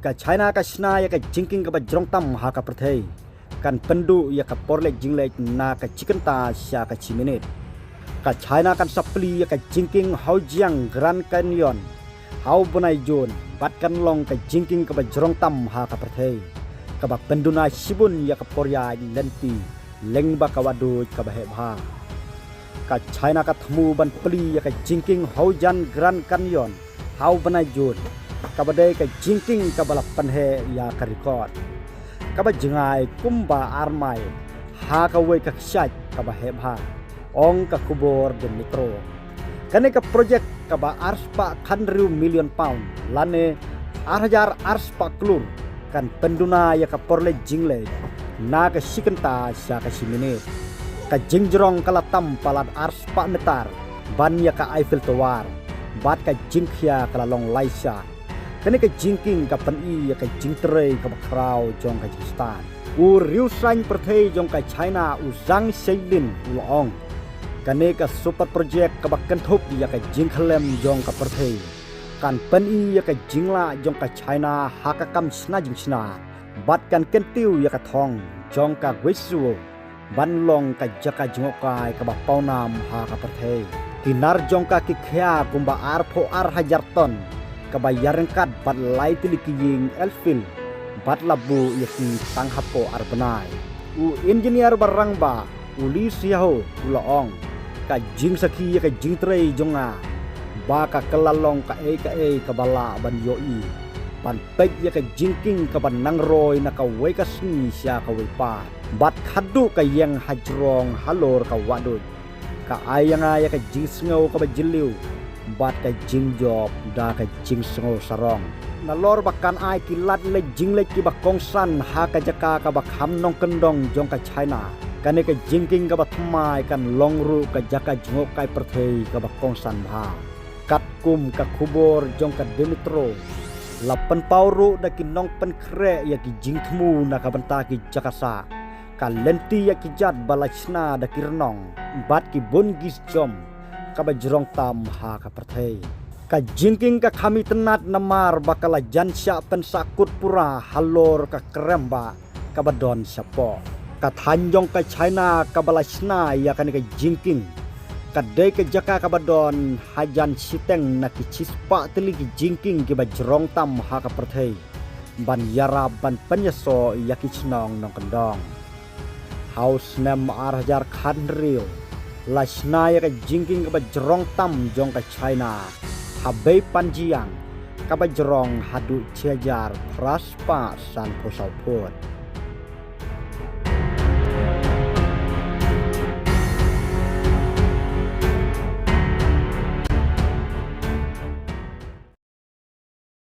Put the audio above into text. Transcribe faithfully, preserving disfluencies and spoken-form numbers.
Ka China ka shna ïa ka jingkieng kaba jrong tam ha ka pyrthei, kan pynduh ïa ka por leit jingleit na ka shi kynta sha ka shi minit. Ka China kan sa plie ïa ka jingkieng Haojiang Grand Canyon ha u bnai Jun, bad kan long ka jingkieng kaba jrong tam ha ka pyrthei, kaba pynduna shibun ïa ka por ïaid lynti lyngba ka wahduid kaba heh bha. Ka China ka thmu ban plie ïa ka jingkieng Haojiang Grand Canyon ha u bnai Jun, kaba dei ka jingkieng kaba la pynheh ïa ka record, kaba jngai kumba ar mail ha kawei ka kshaid kaba heh bha, ong ka khubor The Metro. Kane ka projek kaba ar spah khathynriew million pound lane ar hajar ar spah klur, kan pynduna ïa ka por leit jingleit na ka shi kynta sha ka shi minit. Ka jingjrong ka la tam palat ar spah mitar ban ïa ka Eiffel Tower, bad ka jingkhia ka la long lai shah. Kane ka jingkieng ka pyni ïa ka jingtrei kaba khraw jong ka jingstad. U riewsaiñ pyrthei jong ka China, u Zhang Shelin, u la ong, kane ka super project kaba kynthup ïa ka jingkhyllem jong ka pyrthei, kan pyni ïa ka jinglah jong ka China ha ka kam shna jingshna, bad kan kyntiew ïa ka thong jong ka Guizhou ban long ka jaka jngohkai kaba pawnam ha ka pyrthei. Ki nar jong ka ki khia kumba arphew ar hajar ton kaba ïaryngkat bad lai tylli ki ïing Eiffel, bad la buh ïa ki tang hapoh ar bnai. U engineer ba rangbah, u Li Xiaohu, u la ong, ka jingsakhi ïa ka jingtrei jong nga ba ka kylla long kaei kaei kaba lah ban ïohi ban peit ïa ka jingkieng kaba nang roi na kawei ka sngi sha kawei pat, bad khatduh ka ïeng hajrong halor ka wahduid, ka ai ïa nga ïa ka jingsngew kaba jylliew bad ka jingjop da ka jingsngew sarong. Nalor ba kan ai ki lad leit jingleit kiba kongsan ha ka jaka kaba kham nongkyndong jong ka China, kane ka jingkieng kaba thymmai kan long ruh ka jaka jngohkai pyrthei kaba kongsan bha. Katkum ka khubor jong ka The Metro, la pynpaw ruh da ki nongpynkhreh ïa ki jingthmu na ka bynta ki jaka sah, ka lynti ïa ki jat ba la shna da ki rnong bad ki bun ki sjom kaba jrong tam ha ka pyrthei. Ka jingkieng ka kham itynnad namar ba ka la jan shah pynsahkut pura halor ka krem bah kaba don shapoh. Ka thaiñ jong ka China kaba la shna ïa kane ka jingkieng, ka dei ka jaka kaba don hajan shiteng na ki shispah tylli ki jingkieng kiba jrong tam ha ka pyrthei, ban ïarap ban pynïasoh ïa ki shnong nongkyndong. Ha u snem ar hajar khathynriew, la shna ïa ka jingkieng kaba jrong tam jong ka China ha bei Panjiang, kaba jrong haduh shi hajar phra spah sanphew saw phut.